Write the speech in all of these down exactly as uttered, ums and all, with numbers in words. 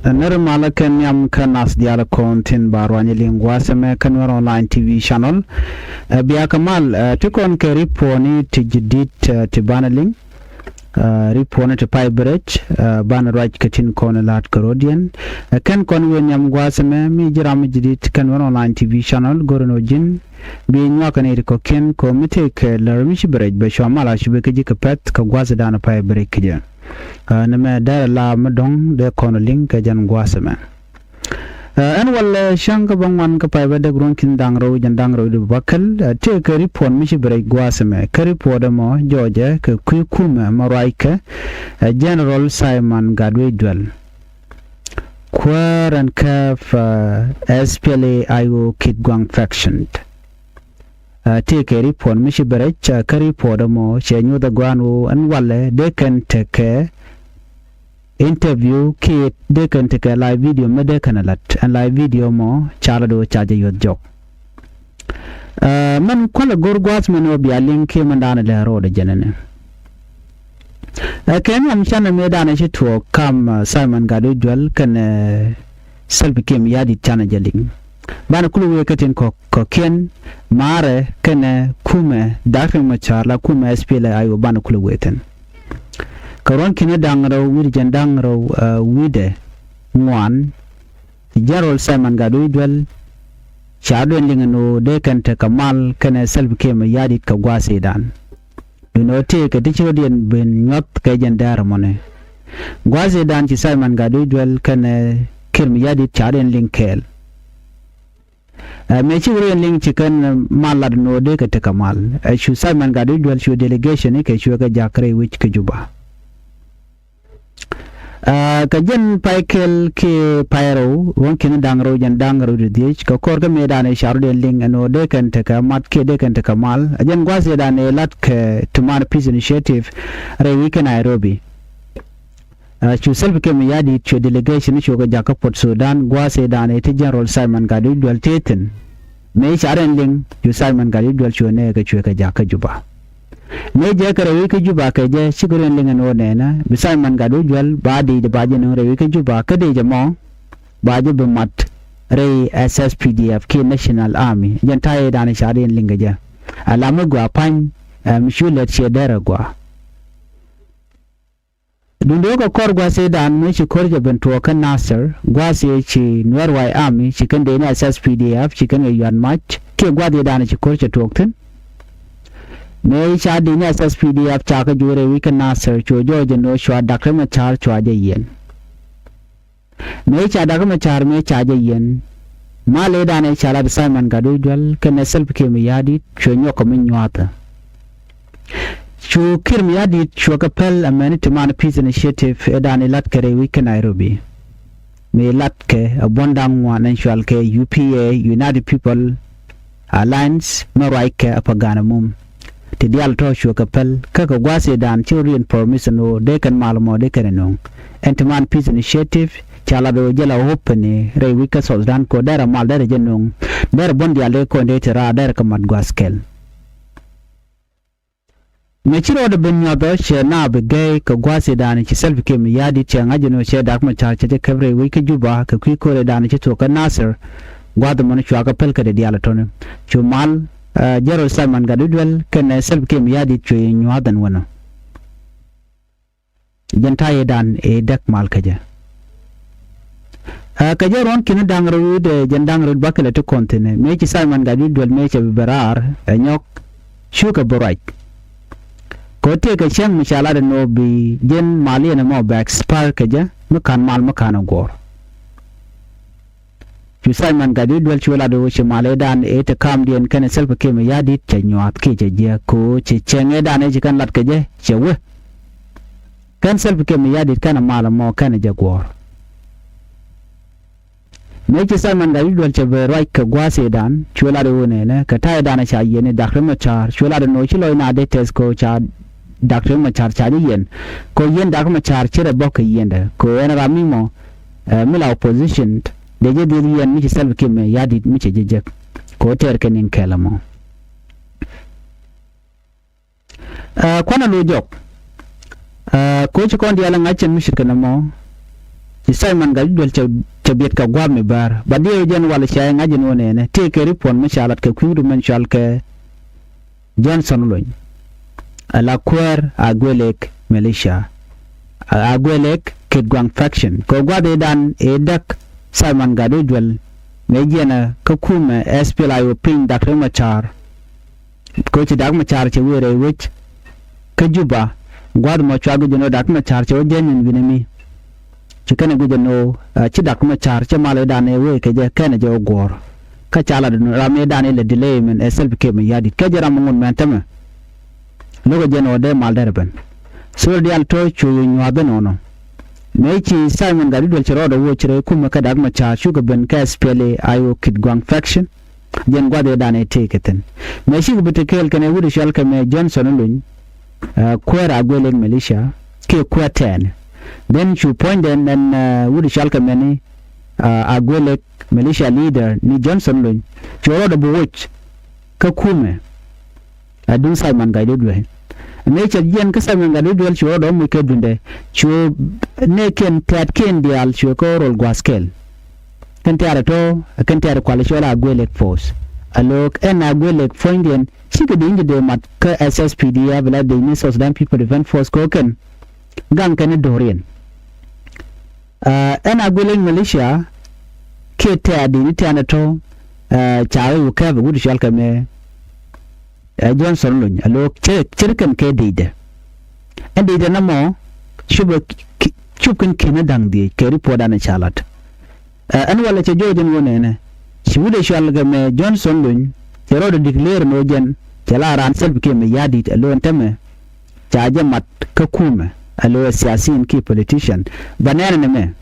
Ɛ nɛr malä kɛ nhiam kä nath diaal kɔn tin ba ruany liŋ gua̱a̱th ɛmɛ kä Nuɛr Online T V channel. Ɛ bia kɛ mal, ɛ ti kɔn kɛ ripuɔni ti ji̱ di̱t, ɛ ti banɛ liŋ. Ɛ ripuɔni ti pay bi rɛc, ɛ banɛ ruac kɛ tin kɔn la̱t kɛ rɔ̱diɛn. Ɛ kɛn kɔn wëë nhiam gua̱a̱th ɛmɛ mi ji̱ ram ji̱ di̱t kä Nuɛr Online T V channel go̱rɛ nɔ ji̱n. Bi nyuak kɛ ni ti kɔ̱kiɛn kɛ mi tëëkɛ lär mi ci bi rɛc bɛ cua mal a ci bi kä ji̱ kɛ pɛ̈th kɛ gua̱a̱th dan pay bi rɛc kɛ jɛ. Ɛ nɛmɛ dɛrɛ la mi dɔ̱ŋ dee kɔn liŋ kɛ jɛn gua̱a̱th ɛmɛ. Ɛ ɛn walɛ cäŋ kä bä ŋuan kä pay bä dek ruɔ̱n ki̱n da̱ŋ rɛw jɛn da̱ŋ rɛw di bä bäkɛl, ɛ tëëkɛ ripuɔt mi ci bi rɛc gua̱a̱th ɛmɛ. Kä ripuɔt ɛmɔ jɔɔcɛ kɛ kui̱ kumɛ mɔ ruackɛ, ɛ General Simon Gatwec Dual. Kuäär ɛn kɛp, ɛ S P L A I O Kitgwang faction. Ɛ tëëkɛ ripuɔt mi ci bi rɛc, ɛ kä ripuɔt ɛmɔ cɛ nyuɔth ɛ gua̱a̱n ɣöö ɛn walɛ dee kɛn tekɛ interview kiɛ dee kɛn tekɛ live video mi dee kɛn ɛ la̱t. Ɛn live video mɔ ca la̱t ɣöö ca jɛ yuɔth jɔk. Ɛ mɛn kuäl ɛ go̱r gua̱a̱th mɛn ɣöö bia liŋ kiɛ mɛn da̱a̱n ɛ lɛ ro̱o̱dɛ jɛn ɛnɛ. Ɛ kɛ nhiam canɛ mëë da̱a̱n ɛ ci tuɔɔk kam, ɛ Simon Gatwec Dual kɛnɛ Salva Kiir Mayardit canɛ jɛ liŋ. Banɛ kulɛ wëë kä tin kɔ̱k kɔ̱kiɛn maarɛ kɛnɛ kumɛ Dak Riek Machar la kumɛ S P L A I O banɛ kulɛ wëë thi̱n. Kɛ ruɔ̱n ki̱n da̱ŋ rɛw wi̱cdɛ jɛn da̱ŋ rɛw, ɛ wi̱cdɛ ŋuan, General Simon Gatwec Dual ca duɛn liŋ ɛn ɣöö dee kɛn tekɛ mal kɛnɛ Salva Kiir Mayardit kɛ gua̱a̱th ëëdan. Duundɛ ɣöö tëëkɛ ti ci rɔ̱diɛn ben nyuɔ̱th kɛ jɛn däär ɛmɔni. Gua̱a̱th ëëdan ci Simon Gatwec Dual kɛnɛ Kiir Mayardit ca rɔ̱diɛn liŋ kɛɛl. Ɛ mëë ci rɔ̱diɛn liŋ ci kɛn mal lat ɛn ɣöö dee kɛ tekɛ mal. Ɛ cu Simon Gatwec Dual cu delegation ni kɛ cuɛ kɛ ja̱k rɛy wi̱c kä Juba. Ɛ kɛ jɛn pay kɛl kiɛ pay rɛw ruɔ̱n ki̱n da̱ŋ rɛw jɛn da̱ŋ rɛw di dhiec kɛ kɔr kä mëëdan ëë ca rɔ̱diɛn liŋ ɛn ɣöö dee kɛn tekɛ mat kiɛ dee kɛn tekɛ mal. Ɛ jɛn gua̱a̱th ëëdan ëë lat kɛ Tumaini Peace Initiative rɛy wi̱c kä Nairobi. Ɛ cu Salva Kiir Mayardit cu delegation ni cuɛ kɛ ja̱k kä Port Sudan gua̱a̱th ëëdan ëë ti General Simon Gatwec Dual tëë thi̱n. Mëë ca rɔ̱diɛn liŋ cu Simon Gatwec Dual cuɛ nɛɛkɛ cuɛ kɛ ja̱k kä Juba. Mëë jɛ kɛ rɛy wi̱c kä Juba kɛ jɛ cikɛ rɔ̱diɛn liŋ ɛn ɣöö nɛnɛ bi Simon Gatwec Dual ba dic ba jɛ nöŋ rɛy wi̱c kä Juba kä dëë jɛ mɔ ba jɛ bi mat rɛy S S P D F kiɛ National Army. Jɛn ta̱yɛ dan ca rɔ̱diɛn liŋ kɛ jɛ. Ala mi gɔaa pa̱ny, ɛ mi cu lɛt ciɛ dɛr ɛ gɔaa. Duundɛ ɣöö kɛ kɔr gua̱a̱th ëëdan mëë ci ko̱r jɛ ben tuɔɔk kä Nasir gua̱a̱th ëë ci Nuɛr White Army ci kɛn dee ni S S P D F ci kɛn kɛ yuat mac kiɛ gua̱a̱th ëëdan ci ko̱r cɛ tuɔɔk thi̱n. Mëë ca dee ni S S P D F ca kɛ juur ɛ wi̱c kä Nasir cu jɔɔc ɛn ɣöö cua Dak Riek Machar cua jɛ yiɛn. Mëë ca Dak Machar mëë ca jɛ yiɛn. Mal ëëdan ëë ca lat Simon Gatwec Dual kɛnɛ Salva Kiir Mayardit cuɛ nyɔk kɛ mi nyua̱thä. Cu Kiir Mayardit cuɛ kɛ päl amäni Tumaini Peace Initiative ëëdan ëë lat kɛ rɛy wi̱c kä Nairobi. Mëë lat kɛ ɛ buɔ̱n da̱ŋ ŋuan ɛn cual kɛ U P A, United People Alliance, mi ruac kɛ ɛ Pagan Amum. Ti diaal tɔ̱ cuɛ kɛ päl kä kɛ gua̱a̱th ëëdan ci rɔ̱diɛn promise ɛn ɣöö dee kɛn mal mɔ dee kɛn ɛ nöŋ. Ɛn Tumaini Peace Initiative ca lat ɣöö jɛ la hope ni rɛy wi̱c kä South Sudan kɛ ɣöö derɛ mal derɛ jɛ nöŋ. Derɛ buɔ̱n diaal dee kɔn dee ti raar derɛ kɛ mat gua̱a̱th kɛl. Mëë ci rɔɔdɛ ben nyuath ɔ cɛ naath bi gɛy kɛ gua̱a̱th ëëdan ci Salva Kiir Mayardit cɛ ŋa̱c ɛn ɣöö cɛ Dak Machar cɛ jɛ käp rɛy wi̱c kä Juba kɛ kui̱ ko̱r ëëdan ci tuɔɔk kä Nasir. Gua̱a̱th ɛmɔni cua kɛ päl kä dee diaal ɛ tɔ̱ni. Cu mal, ɛ General Simon Gatwec Dual kɛnɛ Salva Kiir Mayardit cuɛ nyua̱th ɛn wänɔ. Jɛn ta̱yɛ dan ëë däk mal kä jɛ. Ɛ kɛ jɛ ruɔ̱n ki̱n da̱ŋ rɛw wi̱cdɛ jɛn da̱ŋ rɛw bäkɛlɛ ti kɔn thi̱n ɛ mëë ci Simon Gatwec Dual mëë cɛ bi bɛ raar ɛ nyɔk. Cukɛ bi ruac. Kɛ ɣöö tëëkɛ cäŋ mi ca lat ɛn ɣöö bi jɛn mal yɛn ɛmɔ bɛ expire kɛ jɛ mi ka̱n mal mi ka̱n ɛ guɔ̱ɔ̱r. Cu Simon Gatwec Dual cu lat ɣöö ci mal ëëdan ëë ti ka̱mdiɛn kɛnɛ Salva Kiir Mayardit cɛ nyua̱th kiɛ cɛ jiääk kɛ ɣöö ci cäŋ ëëdan ëë ci kɛn lat kɛ jɛ cɛ wee. Kɛn Salva Kiir Mayardit kɛnɛ mal ɛmɔ kɛnɛ jɛ guɔ̱ɔ̱r. Mëë ci Simon Gatwec Dual cɛ ben ruac kɛ gua̱a̱th ëëdan cu lat ɣöö nɛnɛ kɛ ta̱yɛ dan ca yiɛn i̱ Dak Riek Machar cu lat ɛn ɣöö ci lɔc na dee tɛth kɛ ɣöö ca Dak Riek Machar ca jɛ yiɛn. Kɛ ɣöö yiɛn Dak Riek Machar ci rɛ bɔk kɛ yiɛndɛ kɛ ɣöö ɛn ram mi mɔ, ɛ mi la opposition dee jɛ dhil yiɛn mi ci Salva Kiir Mayardit mi cɛ jɛ jek. Kɛ ɣöö tɛɛr kɛ ni̱n kɛl ɛmɔ. Ɛ kuanɛ lo̱c jɔk. Ɛ kɛ ɣöö ci kɔn diaal ɛ ŋa̱c cɛn mi ce̱tkɛ nɔmɔ. Ci Simon Gatwec Duel cɛ, cɛ biɛt kɛ gua̱a̱th mi bäär. Ba diɛw jɛn wal cɛ ŋa̱c ɛn ɣöö nɛnɛ tëëkɛ report mi ca lat kɛ kui̱ wut mɛn cɔal kɛ Johnson Olony. Ala kuäär Aguelek militia. A, Aguelek Kitgwang faction. Kɛ gua̱a̱th ëëdan ëë däk Simon Gatwec Duel mëë jiɛnɛ kä kumɛ S P L A I O piny Dak Riek Machar. Kɛ ɣöö ci Dak Machar cɛ wëë rɛy wec kä Juba, gua̱a̱th mɔ cua guic ɛn ɣöö Dak Machar cɛ wä jɛn nyin wi̱nɛ mi. Ci kɛn ɛ guic ɛn ɣöö, ɛ, ci Dak Machar cɛ mal ëëdan ɛ wëë kɛ jɛ kɛn ɛ jɛ wä guɔ̱ɔ̱r. Kä ca lat ɛn ɣöö ram ëëdan ɛ lɛ delay mɛn ɛ Salva Kiir Mayardit. Kɛ jɛ ram ŋun mɛn tämɛ. Lo̱kɛ jɛn ɣöö dee mal derɛ ben. Thurɛ diaal tɔ̱ cu nyuath ɛnɔnɔ. Mëë ci Simon Gatwec Duel ci rɔɔdɛ woc rɛy kumɛ kä Dak Machar cukɛ ben kä S P L A I O Kitgwang faction. Jɛn gua̱th ëëdan ëë tëëkɛ thi̱n. Mëë cikɛ bi te kɛɛl kɛnɛ wut cɔal kɛ mɛ Johnson Olony, ɛ, kuäär Aguelek militia kiɛ kuäär tɛɛni. Then cu puɔ̱nydɛn ɛn, ɛ, wut cɔal kɛ mɛni, ɛ, Aguelek militia leader ni Johnson Olony cu rɔɔdɛ bi woc kä kumɛ. Ɛ duŋ Simon Gatwec Duel. Mëë cɛ jiɛn kä Simon Gatwec Duel cu rɔɔdɛ muc kɛ duundɛ. Cu nɛɛkiɛn tɛ̈tkiɛn diaal cu kɛ rol gua̱a̱th kɛl. Kɛn tɛ̈t ɛ tɔ̱, kɛn tɛ̈t kual cɔl Aguelek force. Alo̱o̱k ɛn Aguelek puɔ̱nydiɛn cikɛ dec in ti dee mat kä S S P D F la dec ni South Sudan People Defense Force kɛ ɣöö kɛn gaŋ kɛn i̱ do̱riɛn. Ɛ, ɛn Aguelek militia kiɛ tɛ̈t dec ni tɛ̈t ɛ tɔ̱, ɛ, ca wec wä kɛpɛ wut cɔal kɛ mɛ, ɛ, Johnson Olony alo̱o̱k cɛ, cɛ ri kɛn kɛ decdɛ. Ɛn decdɛ nɔmɔ cupɛ ki-, cup kɛn ki̱n da̱ŋ dhiec kɛ report dan ca lat. Ɛ, ɛn walɛ cɛ jɔɔc ɛn ɣöö nɛnɛ ci wut ɛ cɔal kɛ mɛ Johnson Olony cɛ rɔɔdɛ declare ɛn ɣöö jɛn cɛ la raan Salva Kiir Mayardit alo̱o̱ ɛn tämɛ ca jɛ mat kä kumɛ alo̱o̱ ɛ siasiin kiɛ politician. Bɛ nɛnɛ ni mɛ.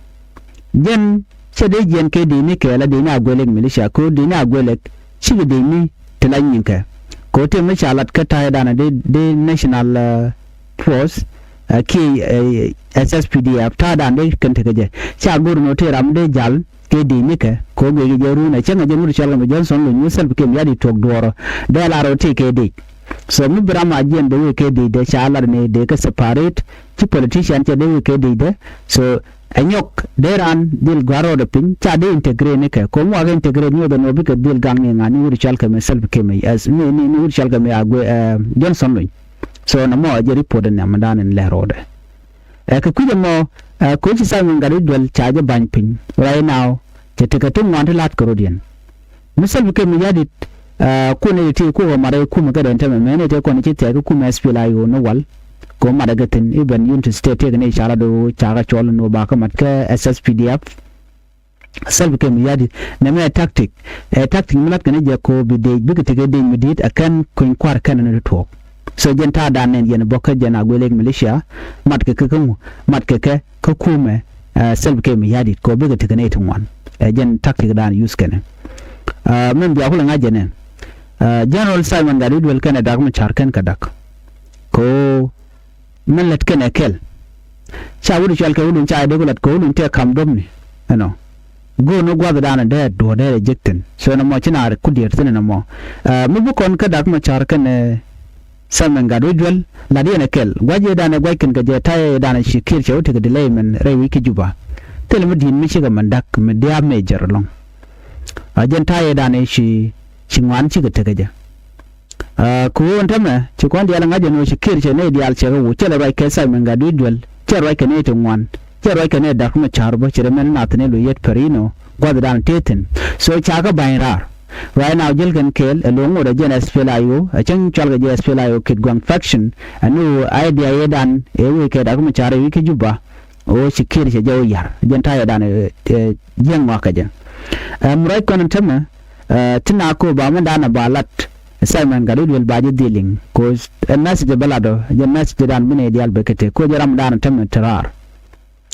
Jɛn cɛ dee jiɛn kɛ dec ni kɛɛl a dec ni Aguelek militia kɛ ɣöö dec ni Aguelek cikɛ dec ni ti la nyinkɛ. Kɛ ɣöö tëë mi ca lat kä ta̱yɛ danɛ dee, dee national, ɛ, force, ɛ, kiɛ, ɛ, S S P D F ta̱a̱ danɛ dee kɛn tekɛ jɛ. Ca go̱r ni ɣöö tëë ram dee jal kɛ dec nikɛ kɛ ɣöö guic kɛ jɛ run ɛ cäŋ ɛ jɛn wut cɔal kɛ mɛ Johnson Olony wut Salva Kiir Mayardit tuɔɔk duɔɔrɔ dee lar ɣöö tëë kɛ dec. So mi bi ram a jiɛn dee wëë kɛ decdɛ ca lar ni dee kɛ separate ci politician cɛ dee wëë kɛ decdɛ. So ɛ nyɔk dee raan dhil gua̱r rɔɔdɛ piny ca dee integrate nikɛ kɛ ɣöö mi wakɛ integrate nyuɔth ɛn ɣöö bikɛ dhil gaŋ ni ŋa̱ ni wut cɔal kɛ mɛ Salva Kiir mɛ, ɛ, ni, ni, ni wut cɔal kɛ mɛ Aguelek, ɛ, Johnson Olony. So nɔmɔ ɛ jɛ report in nhiamdan in lɛ rɔɔdɛ. Ɛ kɛ kui̱c ɛmɔ, ɛ, koci Simon Gatwec Duel ca jɛ ba̱ny piny right now. Cɛ tekɛ ti ŋuan ti la̱t kɛ rɔ̱diɛn. Mi Salva Kiir Mayardit, ɛ, kun ɛ ti kukɛ mat ɛ kumɛ kɛ dɛn tämɛ mɛn ɛ ti kɔn ci thɛɛk kä kumɛ S P L A I O ni wal. Kɛ mat ɛ kɛ thi̱n i̱ ben Unity State tëëkɛ ni ca lat do̱ ca kɛ cɔl ni wä ba kɛ mat kɛ S S P D F. Salva Kiir Mayardit nɛmɛ ɛ tactic. Ɛ tactic mi lat kɛn jɛ ko bi dec bikɛ tekɛ dec mi di̱i̱t ɛ kɛn kuny kua̱r kɛn ni tuɔɔk. So jɛn ta̱a̱ dan nɛn yɛn bɔk kä jɛn Aguelek militia. Mat kɛ kɛ kä ŋu, mat kɛ kɛ kä kumɛ, ɛ, Salva Kiir Mayardit ko bikɛ tekɛ nɛy ti ŋuan. Ɛ jɛn tactic dan use kɛnɛ. Ɛ min bia kulɛ ŋa̱c jɛ nɛn. Ɛ General Simon Gatwec Duel kɛnɛ Dak Machar kɛn kɛ dak. Ko min lät kɛnɛ kɛl. Ca wut cɔal kɛ wut in ca dee ku lat kɛ wut in tëë kam duɔ̱pni. Ɛnɔ. Go̱o̱r ni gua̱thdan dee duɔ̱ɔ̱r dee rɛ jek thi̱n. So nɔmɔ ci naar ku diɛɛr thi̱n nɔmɔ. Ɛ mi bi kɔn kä Dak Machar kɛnɛ Simon Gatwec Duel lat yɛn ɛ kɛl. Gua̱c yɛ danɛ gua̱c kɛn kɛ jɛ ta̱yɛ danɛ ci Kiir cɛ wä tekɛ delay mɛn rɛy wi̱c kä Juba. Thilɛ mi di̱i̱t mi cikɛ mɛn dak mi dia̱a̱p mɛ jɛr ɛlɔ̱ŋ. A jɛn ta̱yɛ danɛ ci, ci ŋuan cikɛ tekɛ jɛ. Aa, kɛ ɣöö ɛn tämɛ ci kɔn diaal ɛ ŋa̱c ɛn ɣöö ci Kiir cɛ nɛy diaal cɛ kɛ woc, cɛ lɛ ruac kɛ Simon Gatwec Duel, cɛ ruac kɛ nɛy ti ŋuan, cɛ ruac kɛ nɛy Dak Machar bä, ci rɛ mɛn nath ni Loyet Perino gua̱thdan tëë thi̱n. So ca kɛ ba̱ny raar. Right now jäl kɛn kɛɛl ɛ lo̱ŋ ŋot ɛ jɛn S P L A I O, ɛ cäŋ cɔal kɛ jɛ S P L A I O Kitgwang faction, ɛn ɣöö idea ëëdan ëë wëë kɛ Dak Machar ɛ wi̱i̱ kä Juba. Ɣöö ci Kiir cɛ jɛ wä ya̱r jɛn ta̱yɛ dan, ɛ, ɛ, jiɛŋ ŋɔak kɛ jɛ. Ɛ, mi ruac kɔn ɛn tämɛ, ɛ, ti na ko ba mɛn dan ɛ ba lat Simon Gatwec Duel ba jɛ dhil liŋ. Ko ɛ message bä lat ɔ, jɛ message dan bi nɛy diaal bɛ kɛ tek. Ko jɛ ram dan ɛn tämɛ te raar.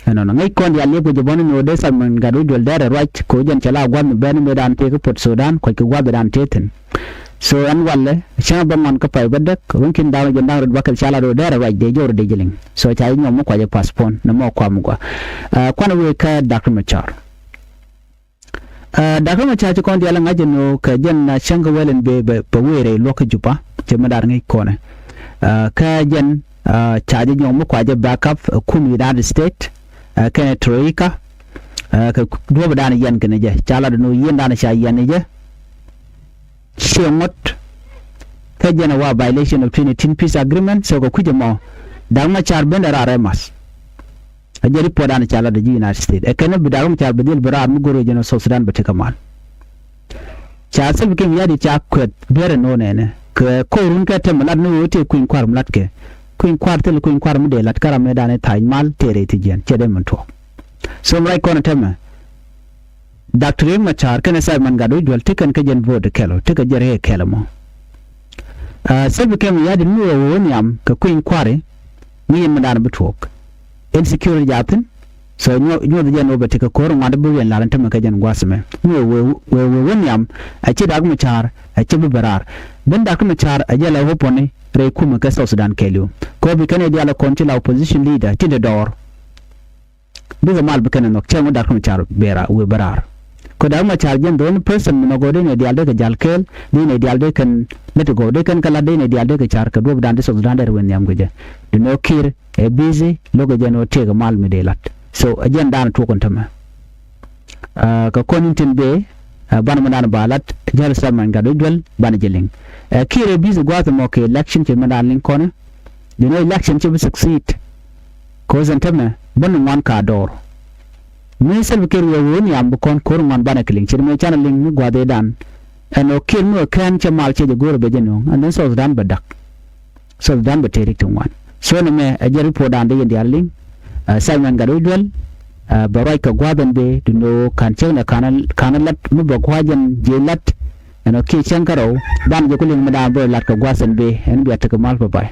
Ɛnɔnɔ ŋäc kɔn diaal liep kɛ jɛ bɔn ni ɣöö dee Simon Gatwec Duel dɛrɛ ruac ko jɛn cɛ la gua̱th mi bɛn mi dan tëë kä Port Sudan kuac kɛ gua̱th dan tëë thi̱n. So ɛn walɛ cäŋ bä ŋuan kä pay bä däk, wun kin da̱ŋ jɛn da̱ŋ rɛt bakɛl ca lat ɣöö dɛrɛ ruac dee jɔwrɛ dee jɛ liŋ. So ca jɛ nyɔk mi kuacɛ postpone nɛ mɔ kuam gua. Aa, kuanɛ wëë kä Dak Machar. Aa, Dak Machar ci kɔn diaal ŋa̱c ɛn ɣöö kɛ jɛn, aa, cäŋ kɛ wɛl ɛn bee bɛ, bɛ wëë rɛy luɔ̱k kä Juba, cɛ mi da̱r ŋäc kɔnɛ. Aa, kä jɛn, aa, ca jɛ nyɔk mi kuacɛ backup, aa, kum United States, aa, kɛnɛ Troika, Ɛ, kɛ duɔ̱ɔ̱p dan yɛn kɛnɛ jɛ ca lat ni ɣöö yieen dan ca yɛn ni jɛ ciɛ ŋuɔ̱t. Kä jɛn ɛ wa violation of twenty eighteen peace agreement, so kɛ kui̱c ɛmɔ Dak Macar ben dɛ raar ɛ math. Ɛ jɛ report dan ca lat ɛ ji̱ United States ɛ kɛn bi Dak Macar bi dhil bi raar mi go̱r ɛ jɛn ɛ South Sudan bi tekɛ mal. Ca Salva Kiir Mayardit ca kuɛth biɛrɛ no̱o̱ŋ nɛnɛ kɛ ko̱r run kɛ tɛmɛ lat ni ɣöö tëë kui̱ny kua̱r mi lat kɛ kui̱ny kua̱r thil kui̱ny kua̱r mi dee lat kä ram mëë dan i̱ tha̱a̱c mal tëë rɛy thi̱jiɛn ciɛ dee min tuɔɔk. So mi rac kɔn tɛmɛ Doctor Riek Machar kɛnɛ Simon Gatwech Dual ti kɛn kä jɛn vote kɛl ɔ ti kɛ jɛ rɛy kɛl ɛmɔ. Ɛ, Salva Kiir Mayardit mi wee wee wä nhiam kɛ kui̱ny kua̱ri mi yɛn mi dan bi tuɔɔk. Insecurity jathin. So nyuɔth jɛn wä bɛ ti kɛ ko̱r ŋuan bi wiɛn lar in tämɛ kɛ jɛn gua̱th mɛ. Mi wee wee wee wä nhiam ɛ ci Dak Machar ɛ ci bi bɛ raar. Bin Dak Machar ɛ jɛ la wä pɔni rɛy kumɛ kɛ South Sudan kɛɛliw. Kɛ wä bi kɛn ɛ diaal ɛ kɔn ci la opposition leader ti dee dɔɔr. Bikɛ mal bi kɛn ɛ nhɔk cɛ ŋu Dak Machar bɛ raar wee bɛ raar. Kɛ Dak Machar jɛn the only person mi nɔ gɔw dee nɛ diaal dee kɛ jal kɛɛl dee nɛ diaal dee kɛn lät gɔw dee kɛn kɛ lat dee nɛ diaal dee kɛ car kɛ duɔp dan dee South Sudan dee rɛ wee nhiam kɛ jɛ. Di nɔ Kiir ɛ busy lo̱kɛ jɛn ɣöö tëëkɛ mal mi dee la̱t. So ɛ jɛn daanɛ tuɔk in tämɛ. Ɛ, kɛ kɔn in tin bee, ɛ, banɛ mi daanɛ ba la̱t jäl Simon Gatwech Dual banɛ jɛ liŋ. Ɛ, Kiir ɛ busy gua̱a̱th ɛmɔ kɛ election ci mi daanɛ liŋ kɔnɛ. Di nɔ election ci bi succeed. Kɛ ɣöö in tämɛ bä ni ŋuan ka dɔɔr. Mi Salva Kiir wee wee nhiam bi kɔn ko̱r ŋuan banɛ kɛ liŋ ci di mɛ canɛ liŋ mi gua̱a̱th ëëdan. Ɛn ɣöö Kiir mi wee kɛn cɛ mal cɛ jɛ go̱o̱rɛ bɛ jɛ nööŋ and then South Sudan bɛ dak. South Sudan bɛ tëë rik ti ŋuan. So ni mɛ ɛ jɛ report dan dee yɛn diaal liŋ. Ɛ, Simon Gatwech Dual, ɛ, bɛ ruac kɛ gua̱a̱th ɛn bee duundɛ ɣöö ka̱n cäŋ nɛ ka̱n ɛ lat mi bɛ gua̱a̱c ɛn jiɛ lat. Ɛn ɔ kiɛ cäŋ kärɔw dan jɛ ku liŋ mi dan bä lat kɛ gua̱a̱th ɛn bee ɛn bia tekɛ mal bä bay.